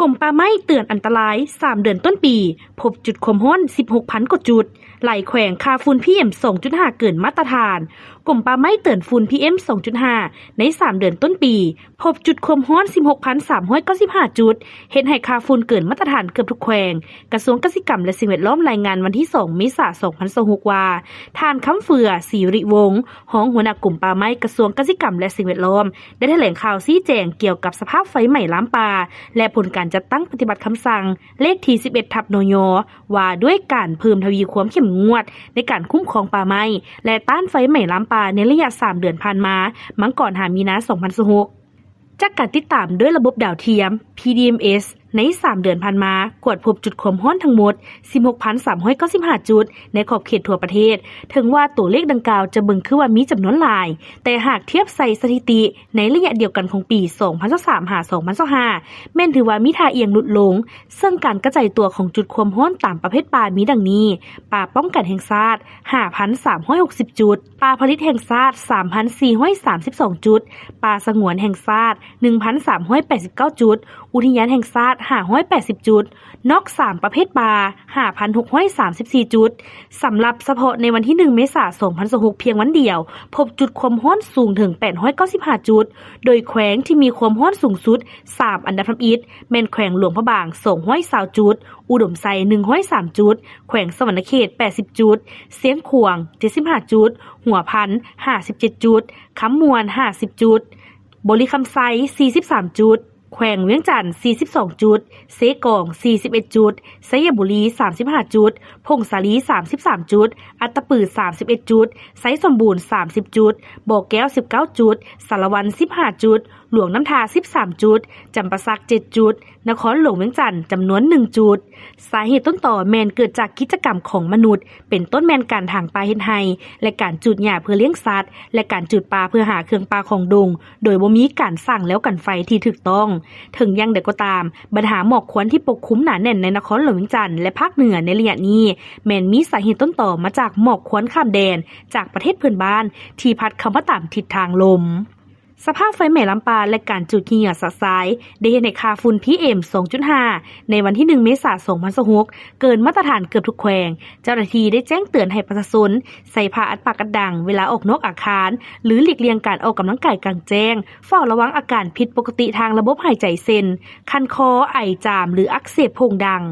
ກົມປ່າໄມ້ເຕືອນອັນຕະລາຍ ສາມເດືອນຕົ້ນປີ ພົບຈຸດຄວາມຮ້ອນ ສິບຫົກພັນກວ່າຈຸດ. ຫຼາຍແຂວງຄ່າຝຸ່ນ ພີເອັມ ສອງຈຸດຫ້າ ເກີນມາດຕະຖານ. ກົມປ່າໄມ້ເຕືອນຝຸ່ນ ພີເອັມ ສອງຈຸດຫ້າ ໃນສາມເດືອນຕົ້ນປີ ພົບຈຸດຄວາມຮ້ອນ ສິບຫົກພັນສາມຮ້ອຍເກົ້າສິບຫ້າຈຸດ ເຮັດໃຫ້ຄ່າຝຸ່ນເກີນມາດຕະຖານເກືອບທຸກແຂວງ. ກະຊວງກະສິກຳ ແລະ ສິ່ງແວດລ້ອມລາຍງານວັນທີສອງເມສາ ສອງພັນຊາວຫົກວ່າ ທ່ານ ຄຳເຟືອ ສີລິວົງ ຮອງຫົວໜ້າກົມປ່າໄມ້ ກະຊວງກະສິກຳ ແລະ ສິ່ງແວດລ້ອມ ໄດ້ຖະແຫຼງຂ່າວຊີ້ແຈງກ່ຽວກັບສະພາບໄຟໄໝ້ລາມປ່າ ແລະ ຜົນການຈັດຕັ້ງປະຕິບັດຄຳສັ່ງເລກທີສິບເອັດ ທັບ ນຍ ວ່າດ້ວຍການເພີ່ມທະວີຄວາມເຂັ້ມງວດໃນການຄຸ້ມຄອງປ່າໄມ້ ແລະ ຕ້ານໄຟໄໝ້ລາມປ່າໃນໄລຍະສາມເດືອນຜ່ານມາ ມັງກອນຫາມີນາ ສອງພັນຊາວຫົກ. ຈາກການຕິດຕາມດ້ວຍລະບົບດາວທຽມ ພີດີເອັມເອສ ໃນສາມເດືອນຜ່ານມາ ກວດພົບຈຸດຄວາມຮ້ອນທັງໝົດ ສິບຫົກພັນສາມຮ້ອຍເກົ້າສິບຫ້າຈຸດ ໃນຂອບເຂດທົ່ວປະເທດ. ເຖິງວ່າຕົວເລກດັ່ງກ່າວຈະເບິ່ງຄືວ່າມີຈຳນວນຫຼາຍ, ແຕ່ຫາກທຽບໃສ່ສະຖິຕິໃນໄລຍະດຽວກັນຂອງປີສອງພັນຊາວສາມ ຫາ ສອງພັນຊາວຫ້າ ແມ່ນຖືວ່າມີທ່າອ່ຽງຫຼຸດລົງ, ເຊິ່ງການກະຈາຍຕົວຂອງຈຸດຄວາມຮ້ອນຕາມປະເພດປ່າມີດັ່ງນີ້: ປ່າປ້ອງກັນແຫ່ງຊາດ ຫ້າພັນສາມຮ້ອຍຫົກສິບຈຸດ, ປ່າຜະລິດແຫ່ງຊາດ ສາມພັນສີ່ຮ້ອຍສາມສິບສອງຈຸດ, ປ່າສະຫງວນແຫ່ງຊາດ ໜຶ່ງພັນສາມຮ້ອຍແປດສິບເກົ້າຈຸດ, ອຸທິຍານແຫ່ງຊາດ ຫ້າຮ້ອຍແປດສິບຈຸດ, ນອກສາມປະເພດປ່າ ຫ້າພັນຫົກຮ້ອຍສາມສິບສີ່ຈຸດ. ສຳລັບສະເພາະໃນວັນທີໜຶ່ງເມສາ ສອງພັນຊາວຫົກ ພຽງວັນດຽວ ພົບຈຸດຄວາມຮ້ອນສູງເຖິງ ແປດຮ້ອຍເກົ້າສິບຫ້າຈຸດ, ໂດຍແຂວງທີ່ມີຄວາມຮ້ອນສູງສຸດ ສາມອັນດັບທຳອິດ ແມ່ນແຂວງຫຼວງພະບາງ ສອງຮ້ອຍຊາວຈຸດ, ອຸດົມໄຊ ໜຶ່ງຮ້ອຍສາມຈຸດ, ແຂວງສະຫວັນນະເຂດ ແປດສິບຈຸດ, ຊຽງຂວາງ ເຈັດສິບຫ້າຈຸດ, ຫົວພັນ ຫ້າສິບເຈັດຈຸດ, ຄຳມ່ວນ ຫ້າສິບຈຸດ, ບໍລິຄຳໄຊ ສີ່ສິບສາມຈຸດ, ແຂວງວຽງຈັນ ສີ່ສິບສອງຈຸດ, ເຊກອງ ສີ່ສິບເອັດຈຸດ, ໄຊຍະບູລີ ສາມສິບຫ້າຈຸດ, ຜົ້ງສາລີ ສາມສິບສາມຈຸດ, ອັດຕະປື ສາມສິບເອັດຈຸດ, ໄຊສົມບູນ ສາມສິບຈຸດ, ບໍ່ແກ້ວ ສິບເກົ້າຈຸດ, ສາລະວັນ ສິບຫ້າຈຸດ, ຫຼວງນ້ຳທາ ສິບສາມຈຸດ, ຈຳປາສັກ ເຈັດຈຸດ, ນະຄອນຫຼວງວຽງຈັນ ຈຳນວນ ໜຶ່ງຈຸດ. ສາເຫດຕົ້ນຕໍແມ່ນເກີດຈາກກິດຈະກຳຂອງມະນຸດ ເປັນຕົ້ນແມ່ນການຖາງປ່າເຮັດໄຮ່ ແລະ ການຈູດຫຍ້າເພື່ອລ້ຽງສັດ ແລະ ການຈູດປ່າເພື່ອຫາເຄື່ອງປ່າຂອງດົງ ໂດຍບໍ່ມີການສ້າງແລວກັນໄຟທີ່ຖືກຕ້ອງ. ເຖິງຢ່າງໃດກໍຕາມ, ບັນຫາໝອກຄວັນທີ່ປົກຄຸມໜາແໜ້ນໃນນະຄອນຫຼວງວຽງຈັນ ແລະ ພາກເໜືອໃນໄລຍະນີ້ ແມ່ນມີສາເຫດຕົ້ນຕໍມາຈາກໝອກຄວັນຂ້າມແດນຈາກປະເທດເພື່ອນບ້ານ ທີ່ພັດເຂົ້າມາຕາມທິດທາງລົມ. ສະພາບໄຟໄໝ້ລາມປ່າ ແລະ ການຈູດຂີ້ເຫຍື້ອຊະຊາຍ ໄດ້ເຮັດໃຫ້ຄ່າຝຸ່ນ ພີເອັມ ສອງຈຸດຫ້າ ໃນວັນທີໜຶ່ງເມສາ ສອງພັນຊາວຫົກ ເກີນມາດຕະຖານເກືອບທຸກແຂວງ. ເຈົ້າໜ້າທີ່ໄດ້ແຈ້ງເຕືອນໃຫ້ປະຊາຊົນໃສ່ຜ້າອັດປາກອັດດັງເວລາອອກນອກອາຄານ ຫຼື ຫຼີກລ່ຽງການອອກກຳລັງກາຍກາງແຈ້ງ, ເຝົ້າລະວັງອາການຜິດປົກກະຕິທາງລະບົບຫາຍໃຈ ເຊັ່ນ ຄັນຄໍ, ໄອ, ຈາມ ຫຼື ອັກເສບໂພງດັງ.